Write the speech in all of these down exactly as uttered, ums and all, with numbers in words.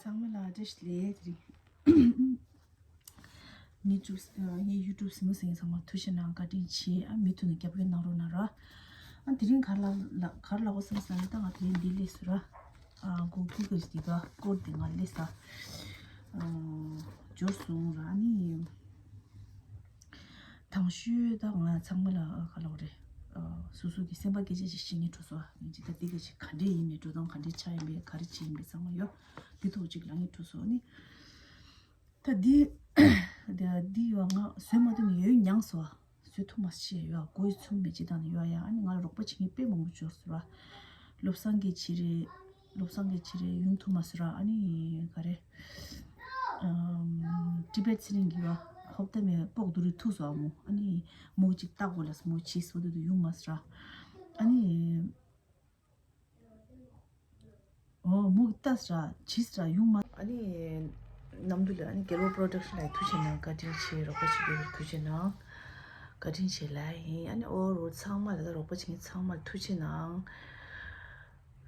ཚང་མ་ལ་བཀྲ་ཤིས་བདེ་ལེགས། དེ་རིང་ངའི་ཡུ་ཊུབ་ངའི་ཡུ་ཊུབ་གཟིགས་མོ་གཟིགས་མཁན་ཚང་མ་ཐུགས་རྗེ་གནང་། བཀའ་དྲིན་ཆེ། ཨ་མུ་མཐུད་ནས་རྒྱབ་སྐྱོར་གནང་རོགས་གནང་ར། ཨ་དེ་རིང་ག་རེ་ལབ་ལ་ག་རེ་ལབ་དགོས་བསམ་ས་ནི། ད་ང་དེ་རིང་འདི་སླེབས་སོང་ར། ཨ་གུ་གུ་གི་འདི་ག་སྐོར་དེ་ང་སླེབས་ས། ཨ་འབྱོར་སོང་ར། ཨ་ནི། དང་ཤོས་ད་ང་ཚང་མ་ལ་ག་ལབ་རེད། སོ་སོ་གི་སེམས་པ་སྐད་ཆ་ཞིག་བཤད་སྙིང་བྲོ་སོང་། ཡིན་གཅིག་ད་འདི་ག་ཞིག་ག་འདྲས་ཡིན་མིན། འགྲོ་སྟངས་ག་འདྲས་ཆགས་ཡིན་པས། ག་རེ་བྱས་ཡིན་པས། ཚང་མ་ཡོད། འདི་ཐོག་ཅིག་ལབ་སྙིང་བྲོ་སོང་ནི། ད་འདི་འདི་འདི་ཡོད། ང་བཟོས་མ་ཐུབ་ནི་ཡོད་མྱངས་སོང་། བཟོས་ཐུབ་མ་ཤེས་ཡོད། སྒོ་ཡི་ཚུགས་མེད་ཅིག་དང་ནི་ཡོད་ཡ། ཨ་ནི་ང་ལ་རོགས་པ་བྱེད་མཁན་དཔེ་མང་པོ་འབྱོར་སོང་ར། བློ་བཟང་གིས་བྱས་རེད། བློ་བཟང་གིས་བྱས་རེད། ཡོང་ཐུབ་མ་སོང་ར། ཨ་ནི་ག་རེ། ཨམ། ཊི་བེཊ་ཚེ་རིང་གིས་ཡོད། ཧོབ་ཏེ་མེད་པོག་དུ་རུ་ཐུག་སོང་། ཨ་མོ་ཨ་ནི་མོ་གཅིག་ལྟ་དགོས་ལ་སོང་། མོ་ཕྱིས་སོ་དུ་དུ་ཡོང་མ་སོང་ར། ཨ་ནི། ཨོ་མོ་གིས་ལྟ་སོང་ར། ཕྱིས་སོང་ར། ཡོང་མ། ཨ་ནི། གནམ་དུ་ལ་ཨ་ནི་རྒྱལ་པོ་པོ་རོ་ཌག་ཤན་ལ་ཐུགས་རྗེ་གནང་། བཀའ་དྲིན་ཆེ། རོགས་པ་བྱེད་རྒྱུ་ཐུགས་རྗེ་གནང་། བཀའ་དྲིན་ཆེ་ལ་ཡིན། ཨ་ནི་ཨོ་རོ་ཚང་མ་ལ་ད་རོགས་པ་བྱེད་མཁན་ཚང་མ་ལ་ཐུགས་རྗེ་གནང་།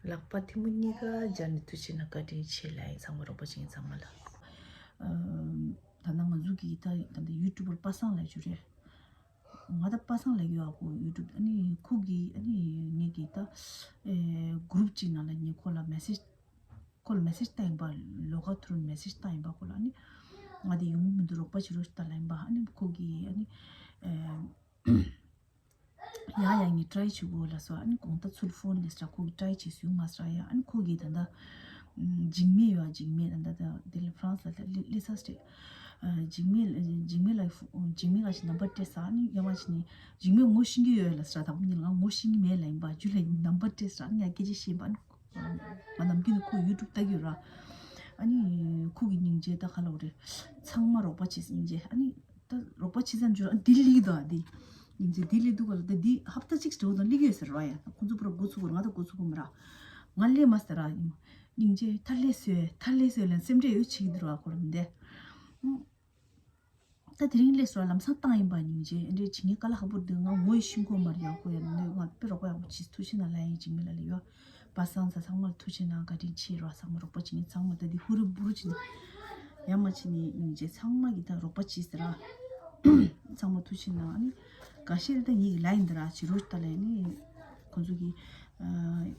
ལག་པ་ཐལ་མོ་གཉིས་ཀ་སྦྱར་ནས་ཐུགས་རྗེ་གནང་། བཀའ་དྲིན་ཆེ་ལ་ཡིན། ཚང་མ་རོགས་པ་བྱེད་མཁན་ཚང་མ་ལ། ཨ་ད་ནང་ང་ཚོ་གི་ད་ད་ལྟ་ཡུ་ཊུབ་པར་པ་སངས་ལབ་རྒྱུ་རེད། ང་ད་པ་སངས་ལབ་ཀྱི་ཡོད་ཨ་ཁུ། ཡུ་ཊུབ་ཨ་ནི་ཁོ་གིས་ཨ་ནི་ངེད་ཀྱི་ད་ཨེ་གུ་རུབ་ཅིག་ནང་ལ་ངས་ཁོ་ལ་མེ་སེཇ་ཁོ་ལ་མེ་སེཇ་བཏང་ཡིན་པ། ལོགས་ཀ་ཐུར་མེ་སེཇ་བཏང་ཡིན་པ། ཁོ་ལ་ཨ་ནི་ང་དེ་ཡོང་གི་མི་འདུག་རོགས་པ་བྱེད་རོགས་ཞུ་ད་ལབ་ཡིན་པ། ཨ་ནི་ཁོ་གིས་ཨ་ནི་ཨེ་ཡ་ཡ་ངས་ཊ་རའི་བྱེད་དགོས་ལབ་སོང་། ཨ་ནི་དགོང་དག་ཚུར་ཕོན་སླེབས་སོང་ར། ཁོ་གིས་ཊ་རའི་བྱེད་སུ་ཡོང་མ་སོང་ར་ཡ། ཨ་ནི་ཁོ་གིས་ད་ལྟ་འཇིགས་མེད་ཡོད། འཇིགས་མེད་ད་ལྟ་ད་དེ་ལ་ཧྥ་རན་སི་ལ་ད་སླེབས་ས་རེད། འཇིགས་མེད་འཇིགས་མེད་ལ་འཇིགས་མེད་ལ་ཞིག་ནམ་བར་སྤྲད་སོང་། ཨ་ནི་ཡ་མ་ཞིག་ནི་འཇིགས་མེད་ངོ་ཤེས་ཀྱི་ཡོད་ལབ་སོང་ར། དང་པོ་ཉིད་ལ་ང་ངོ་ཤེས་ཀྱི་མེད་ལབ་ཡིན་པ། རྒྱུ་ལ་ནམ་བར་སྤྲད་སོང་། ཨ་ནི་ཡ་སྐད་ཆ་བཤད་པ། ཨ་ནི་ང་ནམ་རྒྱུན་ནས་ཁོ་ཡུ་ཊུབ་ལྟ་གི་ཡོད་ར། ཨ་ནི་ཁོ་གི་སྙིང་རྗེ་ད་ག་ལབ་རེད། ཚང་མ་རོགས་པ་བྱེད་སྙིང་རྗེ། ཨ་ནི་ད་རོགས་པ་བྱེད་ཙམ་འཇོར། ཨ་འདི་ལིག་དོ། ཨ་འདི་སྙིང་རྗེ་འདི་ལིག་འདུག་ག་ལ། ད་འདི་ཧབ་ཏ་གཅིག་འགྲོ་དང་ལིག་ཡོད་ཟེར་རོ་ཡ། ད་ཁོ་ཚོ་པུ་ར་འགོ་ཚུགས་དགོས་རེད། ང་ད་འགོ་ཚུགས་དགོས་མ་ར། ང་སླེབས་མ་ཟེར་ར། སྙིང་རྗེ་ད་སླེབས་སོང་། ད་སླེབས་སོང་ལབ་སེམས་ཁྲལ་ཡོད་བྱེད་ཀྱི་འདུག་ར་ཁོ་ར་མི་འདི། ད་དེ་རིང་སླེབས་སོང་། ལམ་སང་བཏང་ཡིན་པ། སྙིང་རྗེ་འདྲེ་བྱེད་ངའི་དཀའ་ལས་ཁག་པོ་འདུག་ང་ངོ་ཡི་ཤིང་ཁོ་མར་ཡག་པོ་ཡ་ནི་ང་དཔེ་རོགས་པ་ཡག་པོ་བྱེད། ཐུགས་རྗེ་གནང་ལ་ཡིན། འཇིགས་མེད་ལ་ལ་ཡོད་པ་སངས་ས་ཚང་མར་ཐུགས་རྗེ་གནང་། བཀའ་དྲིན་ཆེ་རོགས། ཚང་མ་རོགས་པ་བྱེད་མཁན་ཚང་མ་ད་འདི་ཧུ་རུ་བུ་རུ་བྱེད་ནི་ཡ་མ་བྱེད་ནི་སྙིང་རྗེ་ཚང་མ་གི་ད་རོགས་པ་བྱེད་ཟེར་ར། ཚང་མ་ཐུགས་རྗེ་གནང་། ཨ་ནི་འགའ་ཤས་ད་ངེད་ཀྱི་ལ་ཡིན་ད་ར་བྱེད་རོགས་ད་ལ་ཡིན་ནི། ཁོང་ཚོ་གི་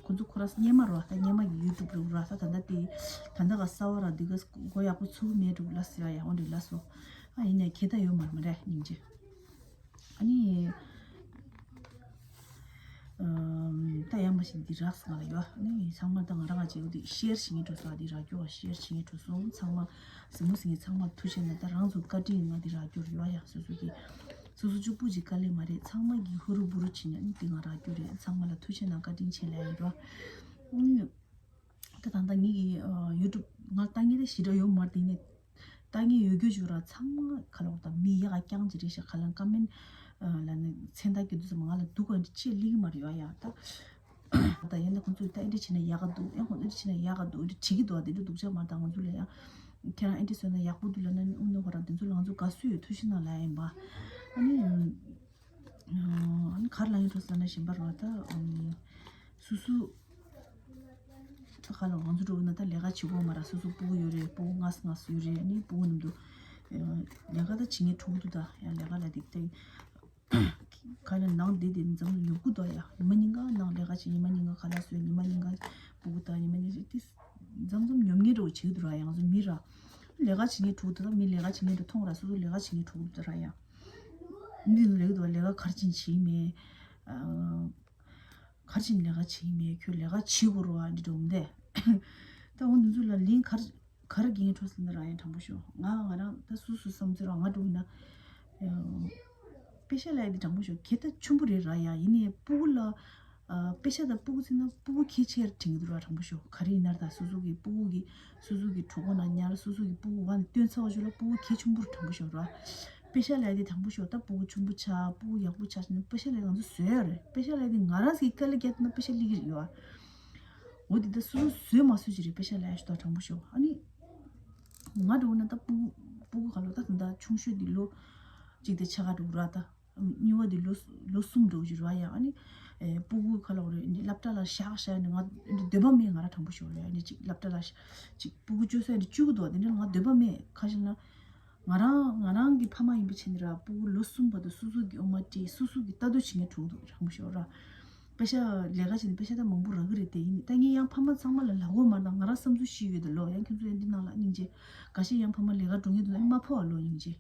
ཁོང་ཚོ་ཁོ་ར་སྔོན་མ་རོ་ད་སྔོན་མ་གི་ཡུ་ཊུབ་རུ་ར་ད་ད་ད་དེ་ད་ད་ག་གསར་པ་ར་འདི་ག་མགོ་ཡག་པོ་ཚུགས་མེད་འགྲོ་ལ་ཟེར་ཡ་ཡ་འོ་འདྲ་ལ་སོ། ཨ་ཡིན་ནའི་ཁྱེད་ད་ཡོད་མ་རེད་མ་རེད་སྙིང་རྗེ། ཨ་ནི་ད་ཡ་མ་ཞིག་འདི་རག་སོང་ང་ལ་ཡོད། ཨ་ནི་ཚང་མ་ད་ང་རང་ང་བྱེད་འདི་ཤེར་བྱེད་ངེས་འགྲོ་སོང་། འདི་རག་རྒྱུ་བ་ཤེར་བྱེད་ངེས་འགྲོ་སོང་། ཚང་མ་གཟིགས་མོ་གཟིགས་མཁན་ཚང་མ་ཐུགས་རྗེ་གནང་། ད་རང་ཚོ་བཀའ་དྲིན་ང་འདི་རག་རྒྱུ་རེད་ཡོད་ཡ། སོ་སོ་གི་སོ་སོ་གཅིག་པུ་གཅིག་དཀའ་ལས་མ་རེད། ཚང་མ་གི་ཧུ་རུ་བུ་རུ་བྱེད་ནས་ཨ་ནི་འདི་ང་རག་རྒྱུ་རེད། ཚང་མ་ལ་ཐུགས་རྗེ་གནང་། བཀའ་དྲིན་ཆེ་ལབ་ཡིན་རོ། ཨ་ནི་ད་ད་ལྟ་ངེད་ཀྱི་ཡུ་ཊུབ་ང་ལྟ་ངེས་ད་ཞེ་དྲག་ཡོད་མ་རེད། དེ་ནས་ལྟ་ངེས་ཡོད་རྒྱུ་བྱུང་ར་ཚང་མ་ག་ལོག་ད་མི་ཡག་རྐྱང་ཅིག་རེད་ཤག་ག་ལ་ཀ་མེན་ལ་ནི་མཚན་རྟགས་རྒྱག་དུས་ཙམ་ང་ལ་སྡུག་ག་འདྲ་ཅིག་སླེབས་ཀྱི་མ་རེད་ཡ། ཡ་ད་ད་ཡིན་ན་ཁོང་ཚོས་ད་ཨེ་འདྲ་བྱས་ན་ཡག་ག་འདུག་ཨེ་ཁོང་ཨེ་འདྲ་བྱས་ན་ཡག་ག་འདུག་འདྲ་བྲིས་ཀྱི་འདུག་དེ་འདྲ་སྡུག་ཅག་མ་རེད། ད་ང་ཚོ་ལ་ཡ་ཁྱེད་རང་ཨེ་འདྲ་བཟོས་ན་ཡག་པོ་འདུག་ལབ་ན་ནི་ཨུ་ནུ་ཧོ་ར་དེ་ཚོ་ལ་ང་ཚོ་དགའ་བསུ་ཡོད། ཐུགས་རྗེ་གནང་ལབ་ཡ་ཡིན་པ། ཨ་ནི། ཨ་ནི་ག་རེ་ལབ་ཡིན་འགྲོ་ཟེར་ན་གཞན་པ་རང་ད་སོ་སོ་ད་ག་ལ་ང་ཚོ་འགྲོ་ན་ད་ལས་ཀ་བྱེད་དགོས་མ་ར། སོ་སོ་སྤུ་གུ་ཡོད་རེད། སྤུ་གུ་ལྔ་ལྔ་ཡོད་རེད། ཨ་ནི་སྤུ་གུ་རྣམས་དུ་ལས་ཀ་ད་བྱེད་ངེས་འགྲོ་གི་འདུག་ད་ཡང་ལས་ཀ་ལ་དེ་ད་ག་ལ་ནང་བསྡད་དེ་འཛམ་གླིང་ཉོབ་གི་འདུག་ཡ། ཉི་མ་ཉིན་གང་ནང་ལས་ཀ་བྱེད། ཉི་མ་ཉིན་གང་ཁ་ལག་བཟོས། ཉི་མ་ཉིན་གང་སྤུ་གུ་ད་ཉི་མ་ཉིན་གང་དེ་འཛམ་འཛམ་ཉོབ་ངེས་འགྲོ་བྱེད་ཀྱི་འདུག་ར། ཡང་ཚོ་མི་ར་ལས་ཀ་བྱེད་ངེས་འགྲོ་གི་འདུག་ད་མི་ལས་ཀ་བྱེད་ངེས་འགྲོ་མཐོང་ར། སོ་སོ་ལས་ཀ་བྱེད་ངེས་འགྲོ་གི་འདུག་ར། ཡ། འདི་ལས་ཀ་འདུག་ལས་ཀ་ག་རེ་བྱེད་བྱེད་མེད། ག་རེ་བྱེད་ལས་ཀ་བྱེད་མེད། ཁྱོད་ལས་ཀ་བྱེད་དགོས་རེད་བ། འདི་འདྲ་འོང་དེ། ད་འོ་འདི་ཚོ་ལ་ལན་ག་རེ་ག་རེ་རྒྱག་འཕྲོ་ཟེར་ན་ར་ཡང་དྲང་པོ་ཤོད། ང་ང་རང་ད་སུ་སུ་བསམ་ཚུལ་ར་ང་འགྲོ་ན། པེ་ཤ་ལབ་ཡ་འདི་དྲང་པོ་ཤོད་གལ་ད་ཆེན་པོ་རེད་ར། ཡ་ཡིན་ནའི་སྤུ་གུ་ལ། ཨ་པེ་ཤ་དང་སྤུ་གུ་བརྩིས་ན་སྤུ་གུ་གལ་ཆེ་ར་དྲན་གྱི་འདུག་ར། དྲང་པོ་ཤོད་ག་རེ་ཡིན་ན་ར། ད་སོ་སོ་གི་སྤུ་གུ་གི་སོ་སོ་གི་གྲོད་ཁོག་ནང་ཉར། སོ་སོ་གི་སྤུ་གུ་བ་ནས་བཏོན་ཚར་བ་ཞིག་ལ་སྤུ་གུ་གལ་ཆེན་པོ་ར། དྲང་པོ་ཤོད་ར། པེ་ཤ་ལབ་ཡ་འདི་དྲང་པོ་ཤོད། ད་སྤུ་གུ་ཆེན་པོ་ཆགས། སྤུ་གུ་ཡག་པོ་ཆགས་ཟེར་ནས་པེ་ཤ་ལབ་ཡ་ང་ཚོ་བཟོས་ཡོད་རེད། པེ་ཤ་ལབ་ཡ་འདི་ང་རང་ཚོ་གི་དཀའ་ལས་བརྒྱབ་ན་པེ་ཤ་སླེབས་ཀྱི་རེད་ཡ། འོ་འདི་ད་སོ་སོ་བཟོས་མ་བཟོས་ཅིག་རེད། པེ་ཤ་ལབ་ཡ་ཞིག་ད་དྲང་པོ་ཤོད། ཨ་ནི་ང་འགྲོ་ན་ད་སྤུ་གུ་སྤུ་གུ་ག་ལོ་ད་ད་ཆུང་ཤོས་འདི་ལོ་གཅིག་དེ་ཆགས་འགྲོ་ར། ད་ གཉིས་པ་དེ་ལོ་ལོ་གསུམ་འགྲོ་གི་རེད་བ་ཡ། ཨ་ནི་ཨེ་སྤུ་གུ་ཁ་ལོ་རེད། འདི་སློབ་གྲྭ་ལ་བཞག་བཞག་ནས་ང་འདི་འདོད་པ་མེད། ང་རང་དྲང་པོ་ཞོར་རེད། ཨ་ནི་ཅིག་སློབ་གྲྭ་ལ་ཅིག་སྤུ་གུ་བཅོལ་ས་འདི་བཅུག་གི་འདུག་དེ་འདྲ་ང་འདོད་པ་མེད། ཁ་ཤས་ན་ང་རང་ང་རང་གི་ཕ་མ་ཡིན་པའི་ཆ་ནས་ར་སྤུ་གུ་ལོ་གསུམ་བར་དུ་སོ་སོ་གི་འོ་མ་སྤྲད། སོ་སོ་གི་ལྟ་རྟོག་བྱེད་མཁན་དྲུག་འདུག་དྲང་པོ་ཞོར་ར། པེ་ཤ་ལས་ཀ་བྱས་ནས་པེ་ཤ་ད་མང་པོ་རག་གི་རེད། དེ་ཡིན་ད་ངས་ཡང་ཕ་མ་ཚང་མ་ལ་ལབ་དགོས་མ་རེད། ང་རང་བསམ་ཚུལ་ཤེས་ཡོད་དེ་ལོ། ཡང་ཁྱོད་ཚོ་ཡང་འདི་ནང་ལ་སྙིང་རྗེ། འགའ་ཤས་ཡང་ཕ་མ་ལས་ཀ་འགྲོ་མཁན་འདུག་ན་མ་ཕོ་བ་ལོ་སྙིང་རྗེ།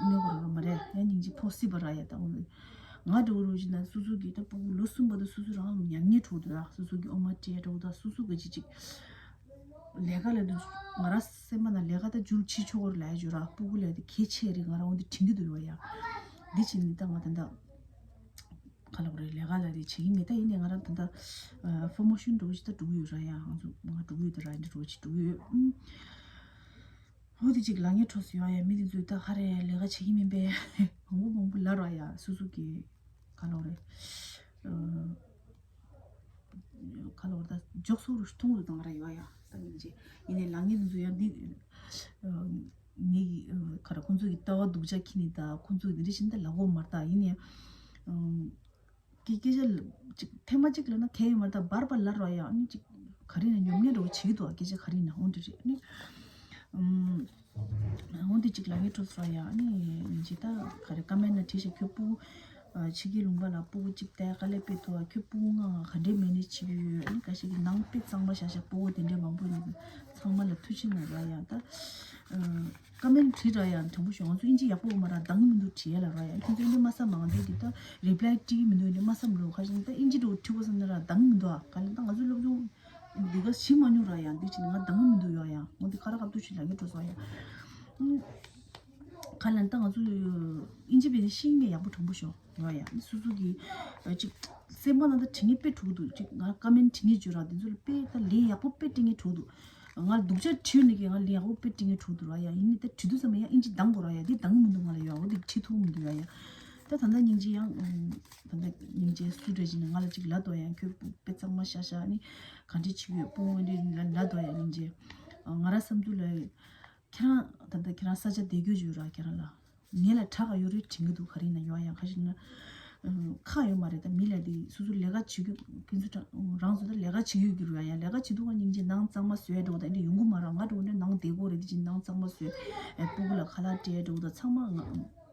གནོད་པ་རང་རང་མ་རེད། ཡང་སྙིང་རྗེ་ཕོ་སྲིད་པ་ར་ཡ། ད་འོ་ང་འགྲོ་རུ་བཞིན་ན་སོ་སོ་གི་ད་སྤུ་གུ་ལོ་གསུམ་བར་དུ་སོ་སོ་རང་ཉམས་ཉེས་འགྲོ་འདུག་ར། སོ་སོ་གི་འོ་མ་སྤྲད་འགྲོ་ད་སོ་སོ་གི་ཅི་ཅིག་ལས་ཀ་ལ་འདུག་ང་རང་སེམས་པ་ན་ལས་ཀ་ད་འཇུར་ཕྱི་ཆོག་གོ་ལ་ཡ་འཇུ་ར། སྤུ་གུ་ལ་དེ་གལ་ཆེ་རེད། ང་རང་འོ་འདི་དྲན་གི་འདུག་ཡོ་ཡ། འདི་བྱས་ནི་ད་ང་ད་ད་ག་ལ་བ་རེད། ལས་ཀ་ལ་རེད་བྱེད་ཀྱི་མེད། ད་ཡིན་ནའི་ང་རང་ད་ད་ཕོ་མོ་ཤུན་འགྲོ་ཅི་ད་འགྲོ་གི་ཡོད་ར་ཡ། ང་ཚོ་ང་འགྲོ་གི་ཡོད་ད་ར་འདི་འགྲོ་ཅི་འགྲོ་གི་ཡོད། ཨུམ། འོ་དེ་ཅིག་ལ་ངའི་གྲོགས་སུ་ཡོང་ཡ། མི་དེ་ཚོས་ད་ཧ་རེ་ལས་ཀ་བྱེད་ཀྱི་མིན་པས། མང་པོ་མང་པོ་ལབ་ར་ཡ། སོ་སོ་གི་ག་ལོ་རེད། ཨ་ག་ལོ་རེད། ད་འཇོག་སོ་རུ་མཐོང་རུ་བཏང་ར་ཡོད་ཡ། ད་ཡིན་ཅེ་ཡིན་ནའི་ལ་ངའི་དེ་ཚོ་ཡང་འདི་ངའི་ག་རེ་ཁོང་ཚོ་གི་ལྟ་བ་སྡུག་ཅག་ཁྱི་ནི་ད་ཁོང་ཚོ་གི་འདི་འདྲ་བཞིན་ད་ལབ་དགོས་མ་རེད། ད་ཡིན་ནའི་ཨ། སྐད་སྐད་ཆ་ལ་ཅིག་ཐེངས་མ་གཅིག་ལབ་ན་གལ་ཡོད་མ་རེད། ད་བར་བར་ལབ་རོགས་ཡ། ཨ་ནི་ཅིག་ག་རེ་ན་ཉོབ་ཉེ་འདྲ་བོ་བྱེད་ཀྱི་འདུག་སྐད་ཆ་ག་རེ་ན་འོ་འདྲ་རེད། ཨ་ནི་ཨམ་འོ་འདི་ཅིག་ལབ་ངེས་འཕྲོ་སོ་ཡ། ཨ་ནི་ཅིག་ད་ག་རེ་ཀ་མེན་ན་བྲིས་ཤག་ཁྱོད་སྤུ་གུ་ཕྱི་རྒྱལ་ལུང་པ་ལ་སྤུ་གུ་གཅིག་ལྟ་དཀའ་ལས་དཔེ་ཐུག་ཨ། ཁྱོད་སྤུ་གུ་ལྔ་ལྔ་ག་འདྲའི་མེ་ནེ་ཇི་བྱེད་ཀྱི་ཡོད། ཨ་ནི་ཁ་ཤས་ཀྱི་ནང་དཔེ་གཙང་མ་བཞག་ཤག་སྤུ་གུ་དེ་འདྲའི་མང་པོ་ཡོད། ཚང་མ་ལ་ཐུགས་རྗེ་གནང་རོགས་ཡ། ད་ཀ་མེན་བྲིས་ར་ཡ། དྲང་པོ་ཞུ་ང་ཚོ་ཨིན་ཇི་ཡག་པོ་མ་ར་འདང་མི་འདུག་བྲིས་ཡ་ལ་ར་ཡ། ཁྱོད་ཚོ་ཨིན་ཇི་མ་བསམ་མ། ང་ཚོའི་འདི་ད་རི་པ་ལའི་བྲིས་མི་འདུག་ཨིན་ཇི་མ་བསམ་ལོ། ཁ་ཤས་ད་ཨིན་ཇི་འདྲ་བོ་བྲིས་པ་བསམ་ན་ར་འདང་མི་འདུག་ཨ། ག་ལ་ད་ང་ཚོ་སློབ་སྦྱོང་འདི་ག་ཞིག་མ་མྱོང་ར་ཡ། འདི་བྱས་ནས་ང་འདང་མི་འདུག་ཡ་ཡ། ང་འདི་ཁ་ར་ཁ་ཐུག་ཞིག་ལ་ངས་འགྲོ་སོང་ཡ། ཁ་ལན་ད་ང་ཚོ་ཨིན་ཇི་བས་ནི་ཤེས་ངེས་ཡག་པོ་དྲང་པོ་ཤོག་ཡོད་ཡ། སོ་སོ་གི་ཅིག་སེམས་པ་ནང་ད་དྲི་ངེས་དཔེ་འགྲོ་གི་འདུག་ཅིག་ང་ཀ་མེན་དྲི་ངེས་བརྗོད་ར་འདི་ཚོ་ལ་དཔེ་ད་ལན་ཡག་པོ་དཔེ་སྤྲད་ངེས་འགྲོ་གི་འདུག་ང་སྡུག་ཅག་བྲིས་ནས་ཀྱི་ང་ལན་ཡག་པོ་དཔེ་སྤྲད་ངེས་འགྲོ་གི་འདུག་ར་ཡ། ཡིན་ནི་ད་བྲིས་དུས་ཙམ་ཡ་ཨིན་ཇི་འདང་དགོས་ར་ཡ། འདི་འདང་མི་འདུག་ང་ལ་ཡ། འོ་འདི་བྲིས་ཐུབ་མི་འདུག་ཡ་ཡ། ད་ད་ལྟ་སྙིང་རྗེ་ཡང་ད་ལྟ་སྙིང་རྗེ་སུ་འདྲ་ཅིག་ནས་ང་ལ་ཅིག་ལབ་དོ་ཡང་ཁྱོད་དཔེ་གཙང་མ་ཤ་ཤ་ནི་ག་འདྲ་བྱེད་ཀྱི་ཡོད་སྤུ་གུ་འདི་ལབ་དོ་ཡ་སྙིང་རྗེ། ང་ར་བསམ་ཚུལ་ལ། ཁྱེད་རང་ད་ལྟ་ཁྱེད་རང་ས་ཆ་བསྡད་རྒྱུ་ཡོད་ར་ཁྱེད་རང་ལ། ངེད་ལ་དྲག་ག་ཡོད་རེད་དྲན་གྱི་འདུག་ག་རེ་ན་ཡོད་ཡང་ཁ་ཤས་ན། ཁག་ཡོད་མ་རེད། ད་མི་ལ་དེ་སོ་སོ་ལས་ཀ་བྱེད་རྒྱུ་ཁྱེད་ཚོ་རང་ཚོ་ད་ལས་ཀ་བྱེད་ཡོད་ཀྱི་རུ་ཡ་ཡ་ལས་ཀ་བྱེད་འདུག་ག་སྙིང་རྗེ་ནང་གཙང་མ་བཟོས་འགྲོ་ད་འདི་ཡོང་གི་མ་ར་ང་འགྲོ་འདྲ་ནང་བསྡད་དགོས་རེད། དེ་ཅིག་ནང་གཙང་མ་བཟོས་སྤུ་གུ་ལ་ཁ་ལག་སྤྲད་འགྲོ་ད་ཚང་མ་ང་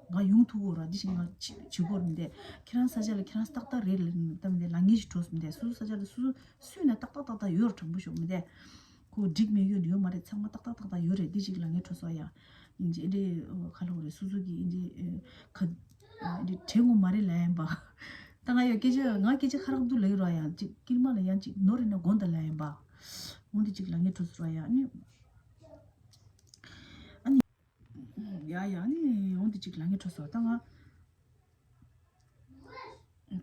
ང་ཡོང་ཐུབ་གོ་ར་འདི་ཞིག་ང་བྱེད་དགོས་རེད་འདས་ཁྱེད་རང་ས་ཆ་ལ་ཁྱེད་རང་ཏག་ཏག་རེད་ལ་ད་མི་འདས་ལ་ངེས་ཤིག་གྲོགས་མི་འདས་སོ་སོ་ས་ཆ་ལ་སོ་སོ་སུས་ན་ཏག་ཏག་ཏག་ཏག་ཡོད་ར་དྲང་པོ་ཤོག་མི་འདས། ཁོ་འགྲིག་མེད་ཡོད་ཡོད་མ་རེད། ཚང་མ་ཏག་ཏག་ཏག་ཏག་ཡོད་རེད། འདི་ཅིག་ལ་ངས་གྲོས་སོ་ཡ། ཡིན་གྱི་འདི་ཁ་ལོ་རེད། སོ་སོ་གི་འདི་ཁ་འདི་དྲན་ངོ་མ་རེད་ལ་ཡིན་པ། ད་ང་ཡ་སྐད་ཆ་ང་སྐད་ཆ་ཁ་རག་འདུག་ལ་ཡོད་ར་ཡ། ཅིག་ཀིར་མ་ལ་ཡང་ཅིག་ནོར་རེད་ན་དགོངས་དག་ལ་ཡིན་པ། འོ་འདི་ཅིག་ལ་ངས་གྲོས་སོ་ཡ་ནི། ཨ་ནི། ཡ་ཡ་ནི་འོ་འདི་ཅིག་ལ་ངས་གྲོས་སོ་ད་ང་།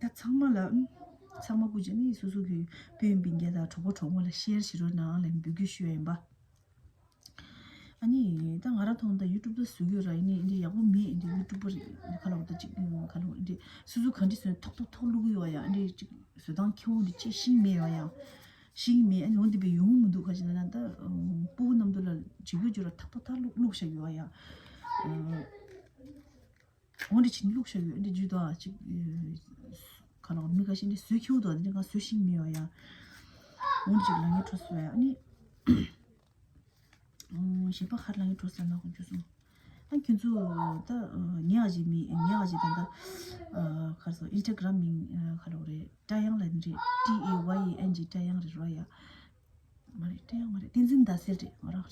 ད་ཚང་མ་ལ་ཚང་མ་སྐུ་མཁྱེན་ནི་སོ་སོ་གི་སྤུན་སྤུན་ཀྱག་དང་གྲོགས་པོ་གྲོགས་མོ་ལ་ཤེར་བྱེད་རོགས་གནང་ལ་འབོད་སྐུལ་ཞུ་ཡ་ཡིན་པ། ཨ་ནི་ད་ང་རང་མཐོང་ད་ཡུ་ཊུབ་ད་བཟོ་གི་ཡོད་ར་ཡིན་ནི་འདི་ཡག་པོ་མེད་འདི་ཡུ་ཊུབ་པར་ཁ་ལོ་ད་ཅིག་ཁ་ལོ་འདི་སོ་སོ་ག་འདྲི་བཟོས་ཐོག་ཐོག་ཐོག་བླུག་གི་ཡོད་ཡ། འདི་ཅིག་བཟོ་སྟངས་ཁྱེའུ་འདི་ཅིག་ཤིང་མེད་ཡོད་ཡ། ཤིང་མེད་ཨ་ནི་འོ་འདི་བས་ཡོང་མི་འདུག་ཁ་ཅིག་ན་ད་སྤུ་གུ་རྣམས་དུ་ལ་ཇི་གོ་ཇོ་ར་ཐག་ཐག་ཐག་བླུག་བླུག་བཞག་ཡོད་ཡ། འོ་འདི་ཕྱིན་བླུགས་བཞག་ཡོད། འདི་ཇུས་དག་ཅིག་ག་ལ་མི་ག་ཤིན་འདི་བཟོས་ཁྱེའུ་དག་འདི་ང་བཟོས་ཤིང་མི་ཡོད་ཡ། འོ་འདི་ཅིག་ལ་ངའི་གྲོས་སོ་ཡ་ཨ་ནི། གཞན་པ་ཁར་ལ་ངའི་གྲོས་སོ་ན་ཁོང་ཁྱོད་སོང་། ཨ་ཁྱོད་ཚོ་ད་ཉག་གཅིག་མི་ཉག་གཅིག་ད་ད་ཁར་སོ་ཨིན་སྟ་གྷ་རམ་མིང་ཁ་ལོ་རེད། ཀྲ་ཡང་ལ་འདི་རེད། ཊི་ཨེ་ཝའི་ཨེ་ཨེན་ཇི་ཀྲ་ཡང་རེད་རོ་ཡ། མ་རེད། ཀྲ་ཡང་མ་རེད། བསྟན་འཛིན་ཟླ་གསལ་རེད། ང་རང་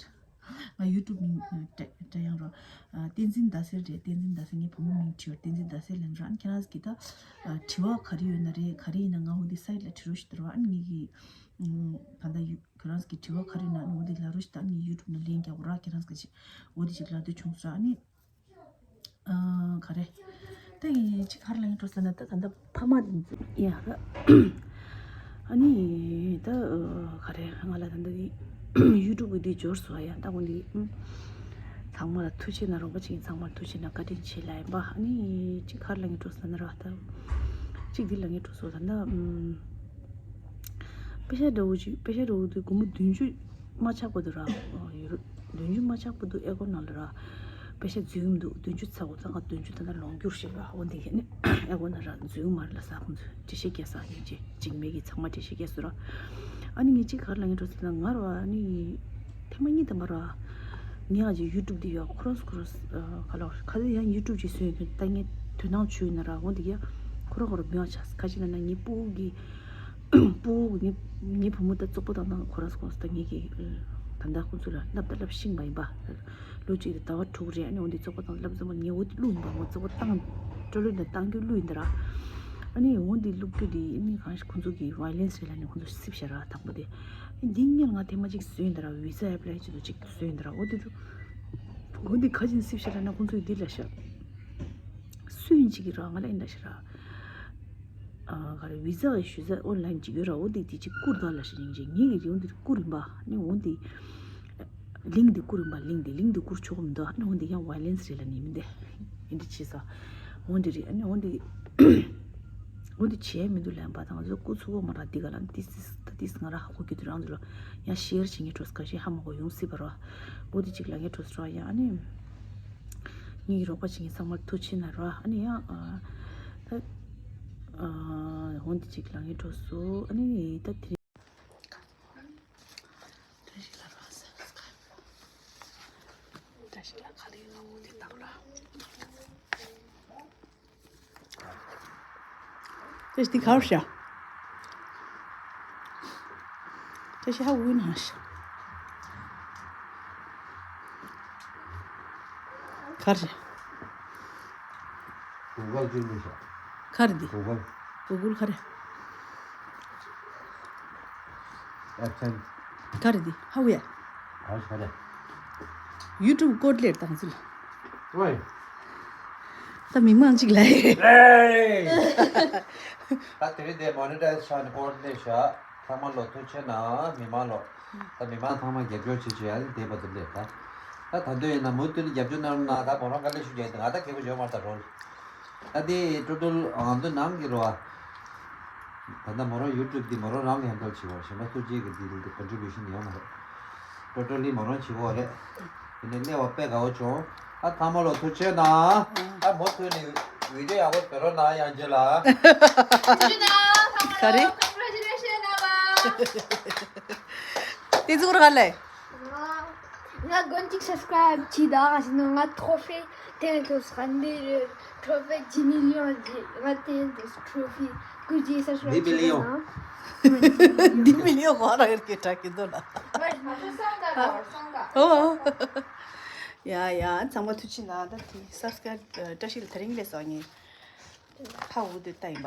ང་ཡུ་ཊུབ་མིང་ཀྲ་ཀྲ་ཡང་རོ། བསྟན་འཛིན་ཟླ་གསལ་རེད། བསྟན་འཛིན་ཟླ་གསལ་ངའི་བུ་མོ་མིང་བྲིས་པ་བསྟན་འཛིན་ཟླ་གསལ་ལབ་ར། ཨ་ནི་ཁྱེད་རང་གིས་ད་དྲི་བ་ག་རེ་ཡོད་ན་རེད། ག་རེ་ཡིན་ན་ང་འོ་འདི་སའིཊ་ལ་བྲིས་རོགས་ཞུ་དར་བ། ཨ་ནི་ངེད་ཀྱི་ད་ལྟ་ཡུ་ཁྱེད་རང་གིས་དྲི་བ་ག་རེ་ཡོད་ན་ཨ་ནི་འོ་འདི་ལབ་རོགས་ཞུ་ད། ཨ་ནི་ཡུ་ཊུབ་ནང་ལན་རྒྱག་གོ་ར། ཁྱེད་རང་གིས་ཅིག་འོ་འདི་ཅིག་ལབ་འདོད་བྱུང་སོང་། ཨ་ནི། ཨ་ག་རེ། ད་ཡིན་ཅིག་ཁར་ལ་ཡིན་འགྲོ་ཟེར་ན་ད་ད་ལྟ་ཕ་མ་དེ་ཚོ་ཡ་ད། ཨ་ནི་ད་ག་རེ་ང་ལ་ད་ལྟ་དེ་ཡུ་ཊུབ་གི་དེ་འབྱོར་སོང་ཡ། ད་ཁོང་དེ་ཚང་མ་ལ་ཐུགས་རྗེ་གནང་། རོགས་པ་བྱེད་མཁན་ཚང་མ་ལ་ཐུགས་རྗེ་གནང་། བཀའ་དྲིན་ཆེ་ལ་ཡིན་པ། ཨ་ནི་ཅིག་ཁར་ལ་ཡིན་འགྲོ་ཟེར་ན་ར་ད། ཅིག་འདི་ལ་ཡིན་འགྲོ་སོང་ད་ད། པེ་ཤ་འདྲ་བོ་ཅིག་པེ་ཤ་འདྲ་བོ་དེ་སྒོར་མོ་བདུན་ཅུ་མ་ཆག་པ་དུ་ར། ཡོད་ར། བདུན་ཅུ་མ་ཆག་པ་དུ་ཨེ་ཀོ་ནང་ལ་ར། པེ་ཤ་འཛུལ་མི་འདུག་བདུན་ཅུ་ཚར་འགོ་ཚང་ཁ་བདུན་ཅུ་ད་ལྟ་ལོངས་སྐྱུར་ཞིག་ལ་འོ་འདི་ཡིན་ཨ་འོ་ན་ར་འཛུལ་མར་ལ་ས་ཁོང་ཚོས་འགྲེལ་བཤད་རྒྱག་ས་ཡིན་ཅེས་འཇིགས་མེད་ཀྱི་ཚང་མ་འགྲེལ་བཤད་རྒྱག་སོ་ར། ཨ་ནི་ངས་གཅིག་གར་ལ་ངས་འགྲོ་ཟེར་ན་ང་ར་བ་ཨ་ནི་ཐེངས་མ་གཉིས་དང་མ་ར་ངས་ཨ་ཅེ་ཡུ་ཊུབ་འདི་ཡོད་ཁོ་རང་ཁོ་རང་ག་ལ་ཁ་ཚ་ཡང་ཡུ་ཊུབ་ཅིག་བཟོས་ཡོད་ད་ངས་དོན་དང་ཆུ་ཡིན་ན་ར་འོ་འདི་ཡ་ཁོ་རང་ཁོ་རང་མོས་ཨ་ཆགས་ཁ་ཅིག་ན་ན་ངའི་སྤུ་གུ་གི་སྤུ་གུ་ངའི་ངའི་བུ་མོ་ད་བཙོག་པ་དང་དང་ཁོ་རང་ཁོ་རང་ད་ངས་ཀྱི་ད་ལྟ་ཁོང་ཚོ་ལ་བསླབ་ད་བསླབ་ཤིང་བ་ཡིན་པ། ལོ་གཅིག་དང་ཟླ་བ་དྲུག་རེད། ཨ་ནི་འོ་འདི་བཙོག་པ་དང་བསླབ་ཙམ་པ་ངས་འོ་འདི་བླུགས་ཡིན་པ་མོ་བཙོག་པ་བཏང་སྤྲོ་ལོས་འདི་བཏང་རྒྱུ་བླུགས་ཡིན་འདི་ར། ཨ་ནི་འོ་འདི་བླུགས་རྒྱུ་འདི་ཨ་ནི་གང་ཞིག་ཁོང་ཚོ་གི་ཝའི་ལེན་སི་རེད་ལ་ནི་ཁོང་ཚོ་སིབ་ཤ་ར་དང་པོ་དེ། འདི་ངས་ང་ཐེངས་མ་གཅིག་བཟོས་ཡིན་འདི་ར་བི་ཟ་ཨེབ་ལའི་བྱེད་དུ་གཅིག་བཟོས་ཡིན་འདི་ར་འོ་འདི་འོ་འདི་ག་ཅིན་སིབ་ཤ་ར་ན་ཁོང་ཚོ་གི་འདི་ལ་ཤ་སུ་ཡིན་གཅིག་གི་ར་ང་ལ་ཡིན་ལ་ཤ་ར། ཨ་ག་རེ་བི་ཟ་གི་ཞུ་ཟ་ཨོན་ལན་གཅིག་ཡོད་ར་འོ་འདི་དེ་གཅིག་བསྐུར་ད་ལ་ཤ་ཡིན་གཅིག་ངས་གི་འོ་འདི་བསྐུར་ཡིན་པ་ནི་འོ་འདི། ལིང་འདི་བསྐུར་ཡིན་པ་ལིང་འདི་ལིང་འདི་བསྐུར་ཆོག་གི་མི་འདུག་ཨ་ནི་འོ་འདི་ཡང་ཝའི་ལེན་སི་རེད་ལ་ནི་མི་འདི་ཡིན་འདི་བྱེད་ས་འོ་འདི་རེད། ཨ་ནི་འོ་འདི་འོ་འདི་བྱས་མི་འདུག་ལན་པ་དང་ང་ཚོ་སྐུ་ཚུགས་པོ་མ་རག་འདི་ག་ལ་ཏིས་ཏིས་ཏིས་ང་ར་ཧ་གོ་གི་འདུག་རང་ཚོ་ལ་ཡང་ཤེར་བྱེད་ངེས་འགྲོ་ས་ཁ་ཤས་ཧ་མ་གོ་ཡོང་སྲིད་པ་ར་འོ་འདི་གཅིག་ལ་ངེས་འགྲོ་ས་ར་ཡང་ཨ་ནི་ངེད་ཀྱི་རོགས་པ་བྱེད་ངེས་ཚང་མར་ཐུགས་ཆེ་ན་ར་ཨ་ནི་ཡང་ཨ་ད་ཨ་འོ་འདི་གཅིག་ལ་ངེས་འགྲོ་སོ་ཨ་ནི་ད་དེ། བཀྲ་ཤིས་ལ་རོགས་ཟེར། བཀྲ་ཤིས་ལ་ག་རེ་ལ་འོ་དེ་བཏང་ར། བཀྲ་ཤིས་དེ་ག་རེ་བྱ། བཀྲ་ཤིས་ཧ་འུ་ན་ཤ། ག་རེ་བྱ། གུ་གལ་བཅུག་ནས་བཞག་ག་རེ་འདི། གུ་གལ། གུ་གལ་ག་རེ། ཨེབ་སེན། ག་རེ་འདི་ཧ་གོ་ཡ། ག་རེ་ག་རེ། ཡུ་ཊུབ་ཀོཌ་ལེར་བཏང་ཚུལ། ཝེ། ད་མི་མང་གཅིག་ལ་ཡེ། ད་དེ་རིང་དེ་མོ་ནི་ཊའི་ཛི་ཆགས་ནས་ཀོཌ་ལེར་བཞག་ཚང་མ་ལོ་ཐུགས་ཆེ་གནང་། མི་མང་ལོ། ད་མི་མང་ཚང་མ་རྒྱབ་སྐྱོར་བྱེད་བྱེད་ཡ་དེ་བར་དུ་སླེབས་ད། ད་ད་དུང་ཡིན་ན་མུ་མཐུད་ནས་རྒྱབ་སྐྱོར་གནང་རོགས་གནང་། ད་མོ་རང་དཀའ་ལས་ཞུ་རྒྱུ་ཡིན་ད་ང་ད་ཁེ་པོ་བྱོས་མ་ད་རོལ། ད་དེ་ཀྲོ་ཀྲོལ་ཨང་དུ་ནང་གི་རོ། ད་ད་མོ་རང་ཡུ་ཊུབ་འདི་མོ་རང་རང་གི་ཧེན་ཌལ་བྱེད་དགོས་གཞན་པ་སུ་གཅིག་གི་འདི་ལ་ཀོན་ཊི་བྷུ་ཤན་ཡོད་མ་རེད། ཀྲོ་ཀྲོལ་ལི་མོ་རང་བྱེད་དགོས་རེད། དེ་ནས་སླེབས་པ་དཔེ་དགའ་བོ་བྱུང་། ཨ་ཚང་མ་ལོ་ཐུགས་ཆེ་གནང་། ཨ་མུ་མཐུད་ནས་བི་ཌི་ཡོ་ཡག་པོ་བཟོ་རོགས་གནང་ཡང་རྗེས་ལ། ཐུགས་ཆེ་གནང་ཚང་མ་ལོ། ག་རེ། Congratulations ནང་བ། དེ་ཚོ་ར་ལས། ང་དགོན་གཅིག་སབ་སི་ཀ་རའིབ་བྱས་ད་ང་ཞིག་ནང་ང་ཐོ་ཕེ་དེ་ཐོ་སི་ཧན་དེ་ཐོ་ཕེ་ཇི་མི་ལི་ཡོན་ཇི་ང་དེ་ཐོ་ཕེ་ཀུ་ཇི་སབ་སི་ཀ་རའིབ་བྱས་ད་ང་། འདི་མི་ལི་ཡོན་གོ་ར་ཡར་གྱི་ཊ་གི་འདོ་ལ། ང་ང་ཚོ་སང་ག་ར་སང་ག་ཨོ། ཡ་ཡ་ཚང་མ་ཐུགས་ཆེ་གནང་། ད་དེ་སབ་སི་ཀ་རའིབ་བཀྲ་ཤིས་ལ་དེ་རིང་ལས་སོང་ངས་ཧ་འུ་དེ་ལྟ་ཡིན་པ།